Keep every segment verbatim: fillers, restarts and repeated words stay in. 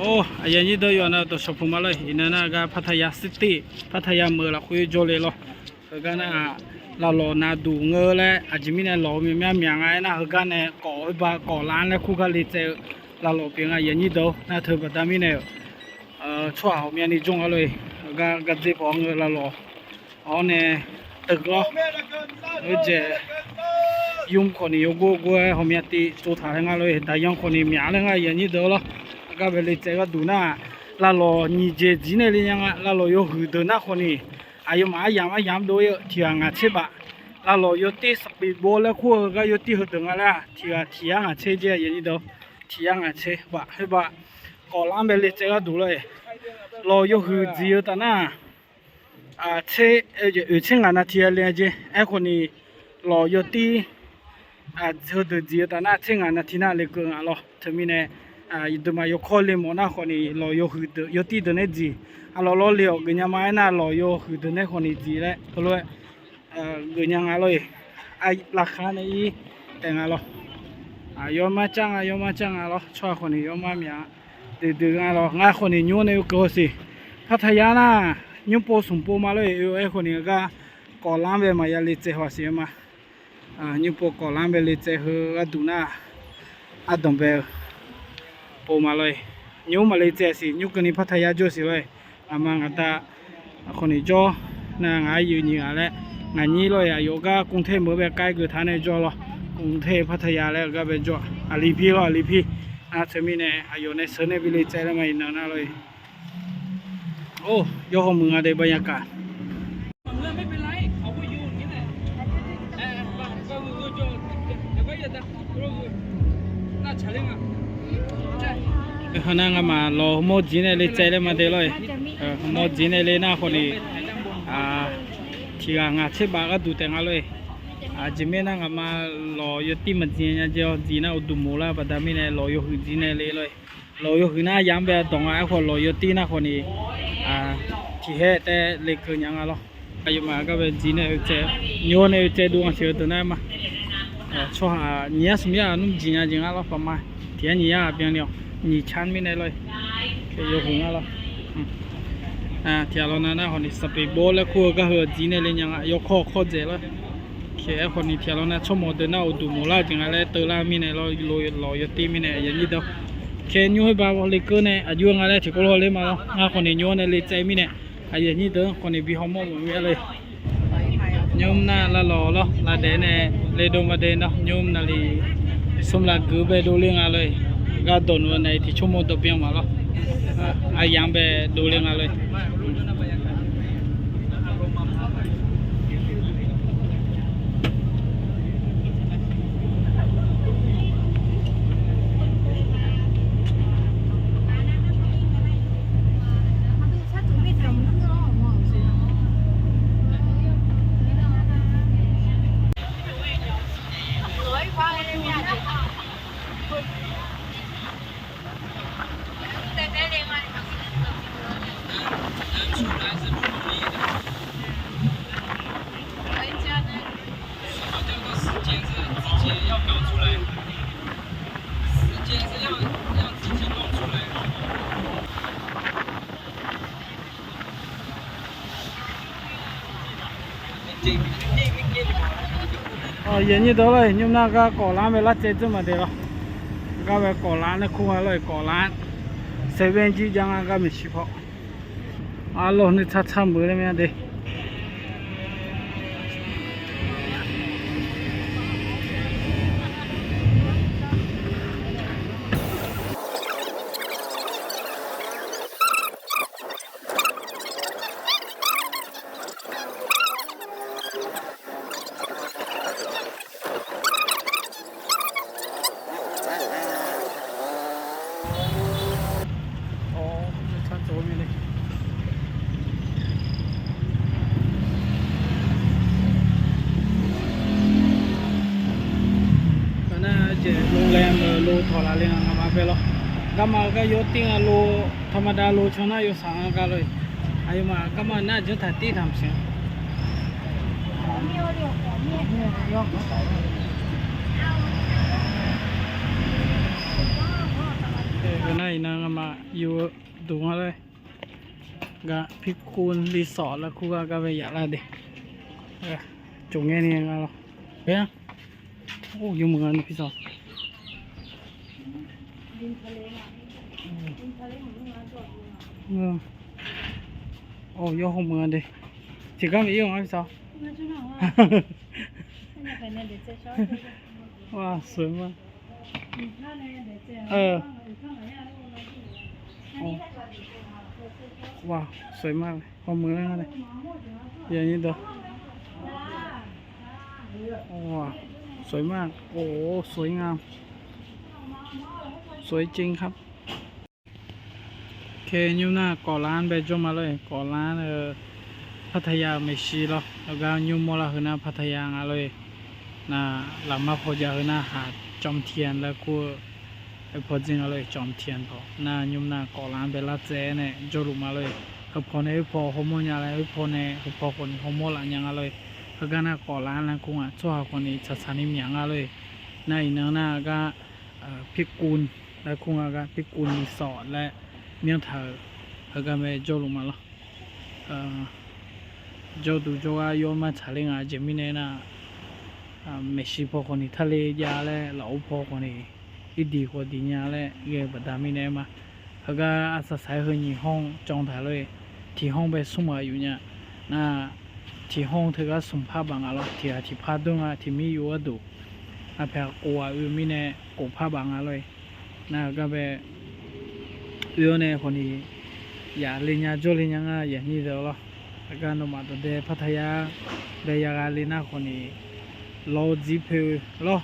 Or, aqyuif aqnyir deuq, yawqnan dawqshawq puq ma lor-eq. Iqnan nar-aq gar Pattaya City, Pattaya meuq lafkhoer jawrle lor. Heugar nar-aq, lavlawq navduq ngeur laer aqjeq mirnae lawq-eu myav myaq nga aernar, heugar nae kawf oerba kawf lar-anr laer kur gar le tsaev-eu lavlawq pyeuf nga. Aqyuif aqnyir deuq, nar teu baqda mirnae-euq tsawrhaq ghawqmyani jawr nga lor-eq. Heugar gardzer paw ngeur lavlawq-awr nae teugar-awr, oedzaeq yur khawf ni yawgor gor-aer ghawqmya tiv tsovtaq laer nga lor-eq. Daqyan khawf ni myaq laer nga, aqyuif aqnyir deuq lor. Heugar bae le tsaev gharduq nar-aq, lavlawq nyiq jeq dziq nae le nya nga. Lavlawq yawhuiq deuq nar khawf ni, aqyawfmaf aryamq aryamq dov-ir-eu tiq ghaq ngaq tser baf. Lavlawq yawtir speedboat laer kur-eu heugar yawtir heudeuq nga laer-aq, tiq ghaq tiq yar ngaq tser jeq, aqyuif aqnyir deuq, tiq yar ngaq tser baf. Khoerbav kawf lar-anr bae le tsaev gharduq lor-eq. Lawq yawhuiq dziq-eu taf nar, tser, oeq tser ngaq navtiq le-a jeq. Aerkhawf ni lawq yawtir heudeuq dziq-eu taf nar tser ngaq navtiq nar lekeuv nga lor. Teumirnae, aqduimaf yawkawr le mawf nar khawf ni lawq yawhuiq deuq yawtir deuq nae dziq. Aqlawq lawr le-awq geufnya ma aernar, lawq yawhuiq deuq nae khawf ni dziq laer heulof-aer geufnya nga lor-eq. Laqkhaq nae ir taef nga lor. Yawmar car nga, yawmar car nga lor. Tsawrhaq khawf ni yawmar myaq duidui nga lor. Ngar khawf ni nymr nae oekeuv-awr siq. Pattaya nar, nymr pov smq pov ma lor-eq. Oe-aer khawf ni gar kawf lar-anr bae maqya le tsaev haw siq-eu ma. Nymr pov kawf lar-anr bae le tsaev heu gharduq nar, ardanq bae-eu pov ma lor-eq. Nymr maqle tsaev siq, nymr keuvni Pattaya jawr siq lor-eq. Ngaqma ngaqda khawf ni jawr nar, ngaq-aer yuif nyiq ghaq laer ngaq nyir lor-eq. Aqyawf gar กรุงเทพ meuq-eu bae kar geuf taq nae jawr lor. กรุงเทพ Pattaya laer-eu gar bae jawr. Aqli pir lor, aqli pir. Nar teumirnae aqyawf nae sheuq nae bi le tsaev laer ma iqnan nar lor-eq. Or, yawhaw muiq nga de บรรยากาศ. Heunar ngamaf lawq heumawr dziq nae le tsaev laer ma de lor-eq. Heumawr dziq nae le nar khawf ni, tiq ghaq ngaq tser baf gharduq taef nga lor-eq. Aqjeq mirnae nar ngaqma lawq yawtir maqdziq nya jeq-awr, dziq nar uqduq moq lar baqda mirnae lawq yawhuiq dziq nae le lor-eq. Lawq yawhuiq nar yamq bae dawq nga. Aerkhawf lawq yawtir nar khawf ni tiqhaer taef lekeuv nya nga lor. Aqyawfmaf gar bae dziq nae oe tsaev, nymr nae oe tsaev dov-anr siq-eu deuq nar ma. Tsawrhaq nyiq yar smq yar nmr dziq nya jeq nga lor. Paqma tiq yar nyiq yar byanni-awq. Nyiq car mirnae lor-eq. Yawhuiq nga lor. Tiq ghaq lawr nar nar khawf ni สปีดโบ๊ท laer kur-eu gar heu dziq nae le nya nga. Yawkawr kawr dzaeq lor. Aerkhawf ni tiq ghaq lawr nar tsawrmawq deuq nar uqduq moq lar jeq nga laer teular mirnae lor. Lawq yawtir mirnae aqyuif aqnyir deuq. Nymr khoerbav lekeuv nae aqjox nga laer tiqkawv lawr ler ma lor. Ngar khawf ni nymr nae le tsaev mirnae aqyuif aqnyir deuq khawf ni bi hawmawr mawf mir-a lor-eq. Nymr nar lavlawq lor, lavdaef nae le dov ma de nar, nymr naqli smr lavguiq bae dovler nga lor-eq. Gar dawq nmr nae tiq tsawrmawq dawq byan ma lor. Aryamq bae dovler nga lor-eq. Aqyuif aqnyir deuq lor-eq, nymr nar gar kawf lar bae lar tsaev dzeur ma de lor. Gar bae kawf lar nae kur nga lor-eq, kawf lar. Seven jir jav nga gar maeqshi paw. Arlawr nuisar tsar meuq laer mya de. Nar jeq โรงแรม lov tawq laf le nga ngaqma bae lor. Garma gar yawtir nga lov, ธรรมดา lov caw nar yawsaq nga gar lor-eq. Aqyawfmaf garma nar janr taq tir taq maqsiq. Nar iqnan ngamaf yuf-eu duq nga lor. Gaq พิกุล resort laer kur gar gar bae yaf lar de. Tsov ngae ni nga lawr. Yawmuiq nga ni พิกุล. Yawmuiq nga de. Tiqgar maqir-eu nga พิกุล. สวยมาก 哇，สวยมาก hawmuiq laer nga de. สวยมาก โอ้โห สวยงาม สวยจริงครับ Oke, nymr nar เกาะล้าน bae jawr ma lor-eq, เกาะล้าน Pattaya-euq maeqshi lawr. Heugar nymr mawrlar heu nar Pattaya nga lor-eq. Nar lafmar paw jav heu nar หาดจอมเทียน laer kur-eu paw dzer nga lor-eq, จอมเทียน paw. Nar nymr nar เกาะล้าน bae lar tsaev-aer nae jawrluf ma lor-eq. Heu paw nae oer paw hawmawr nya laer, oer paw nae heu paw khawf ni hawmawr laf nya nga lor-eq. Heugar nar เกาะล้าน laer kur nga, tsawrhaq khawf ni tsaqtsaq ni myaq nga lor-eq. Nar iqnan nar gar พิกุล laer kur nga gar พิกุล resort laer myanr taq-euq heugar mae jawrluf ma lawr. Jawrduq jawrgar yawr mar tsaqler nga jeq mirnae nar, maeqshi paw khawf ni tarle jav laer, lafov paw khawf ni irdiq khawf diq nya laer ghae-eu baqda mirnae ma. Heugar arsaq saq-aer heu nyiq hawr-anr jan taq lor-eq. Tiq hawr bae smr ghaq yuf nya. Nar tiq hawr teugar smq par baf nga lawr. Tiq ghaq tiq par dmr nga, tiq mir yuf gharduq. Aqpaeq khof ghaq oe mirnae khof par baf nga lor-eq. Nar heugar bae oe-awr nae khawf ni yaf le nya jawr le nya ngar yaf nyir deuq lawr. Heugar nawmaf dawqdae Pattaya bae ya gha le nar khawf ni lawr dzir poe lawr.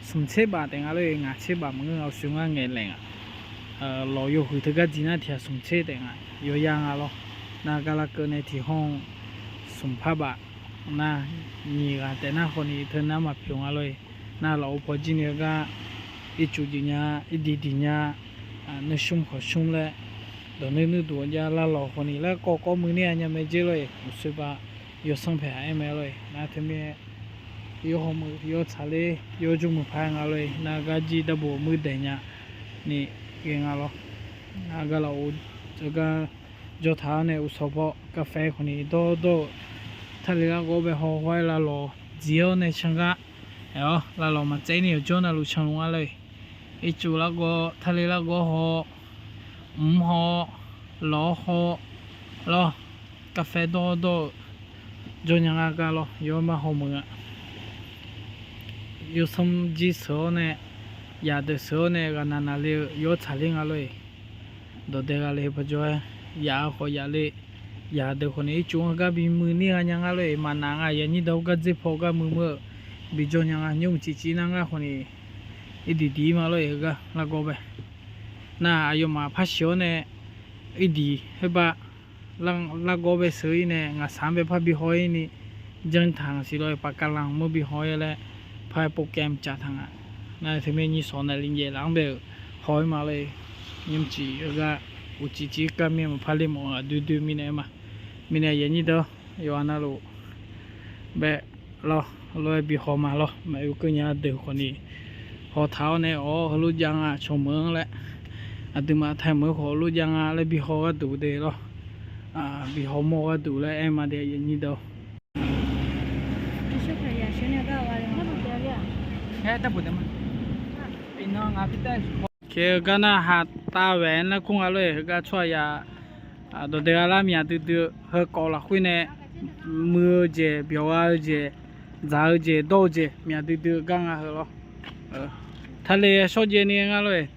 Smq tser baf taef nga lor-eq, ngaq tser baf maqngeur nga, uqshoe ngar ngaeq laeq nga. Lawq yawhuiq teugar dziq nar tiq ghaq smq tser taef nga, yawya nga lawr. Nar gar larkeuv nae tiq hawr smq par baf. Nar nyiq ghaq taef nar khawf ni teu nar maqpyeuf nga lor-eq. Nar lafov paw jir ni heugar ircuf jeq nya, irdiq diq nya, nuishmr khawqshmr laer dawq nuir nuirduq-anr jav lar lawq khawf ni laer kawv kawv muiq nir-a nya mae jer lor-eq. Uqshoe ba yawsanr paeq-aq aer mae lor-eq. Nar teumirnae yawr hawmuiq yawr tsaqler yawr jawrmuiq paq-aer nga lor-eq. Nar gar jir darbo muir daeq nya ni ghae nga lawr. Nar gar lafov gar jawr taq-awr nae uqsawq paw กาแฟ khawf ni dawrdawr-eu, tarle larghawr bae haw haw-aer lar lawq dziq-awr nae cangar aer-awr lar lawq maqtsaev ni yawqjawr navluf canluf nga lor-eq. Ircuf larghawr, tarle larghawr haw, mq haw, lawq haw lawr, กาแฟ dawrdawr-eu jawr nya ngar gar lawr yawr mar hawmuiq-a. Yawsanr jir sheuq-awr nae, yaqdeuq sheuq-awr nae ghaqnaq naqle-eu yawr tsaqler nga lor-eq. Dawqdae gha le pajawr-aer yaf-eu khawf yaf le, yaqdeuq khawf ni ircuf-anr gar bimuiq nir gha nya ngar lor-eq. Maqnaq nga yaf nyir deuq-awr gar dzer paw gar muiq muiq-eu bijawr nya nga. Nymr mqcif cif nar ngar khawf ni irdiq diq-ir ma lor-eq. Heugar larghawr bae nar aqyawfmaf par sheuq-awr nae irdiq khoerbar larghawr bae sheuq-ir nae ngaqsaq-anr bae par bi haw-ir ni janr taq ngaq siq lor-eq. ปะการัง mawr bi haw-ir laer par-aer โปรแกรม caf taq nga. Nar teumirnae nyiq sawq naeq li njaeq laf-anr bae-euq haw-ir ma lor-eq. Nymr mqcif heugar uqcif cif-ir kar mir-aer maqpar ler mawf-eu aqdui dui mirnae ma. Mirnae yaf nyir deuq-awr yawqha navluf bae lawr, lof-aer bi haw ma lawr. Maqoe keuv nya deuq khawf ni haw taq-awr nae awr heulof jav nga cawq meuq-anr laer, aqduimaf tae meuq-eu khawf heulof jav nga laer bi haw gharduq de lawr. Bi haw mawr gharduq laer aer ma de yaf nyir deuq-awr. Oke, heugar nar หาดตาแหวน laer kur nga lor-eq. Heugar tsawrhaq yaf dawqdae gha lar myaq duidui-eu heukawv lafkhoer nae muiq-eu jeq, byawq gha-eu jeq, dzaq-eu jeq, dawr-eu jeq myaq duidui-eu gar nga heu lawr. Tale shawrjaev ni nga lor-eq.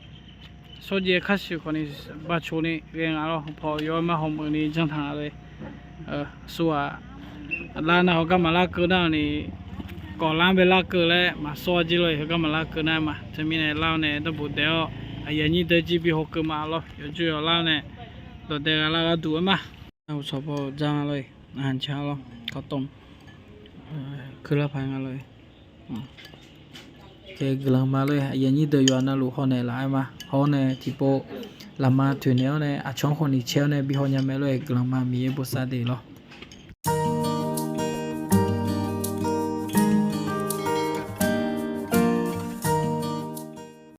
Shawrjaev kar shuif khawf ni baqcoq ni ghae nga lawr. Paw yawr mar hawmuiq ni janr taq nga lor-eq. Aqsur-aq, lar nar heugar maqlar keuv nar ni, เกาะล้าน bae lar keuv laer maqsawr jir lor-eq. Heugar maqlar keuv nar ma. Teumirnae lar-awr nae darbof daef-awr aqyuif aqnyir deuq jir bi haw keuv ma lawr. Yawjur yawlar nae dawqdae gha lar gharduq-aer ma. Nar uqsawq paw dzar nga lor-eq. Aqhaq ca lawr, ข้าวต้ม keuv lar paq nga lor-eq. Guiqlanq ma lor-eq. Aqyuif aqnyir deuq yawqha navluf hawnaeq laf-aer ma. Haw-awr nae tiqpov lafma toeqnaeq-awr nae aqcawq-anr khawf ni cae-awr nae bi haw nya mae lor-eq. Guiqlanq ma, Miqyaer bosav de lawr.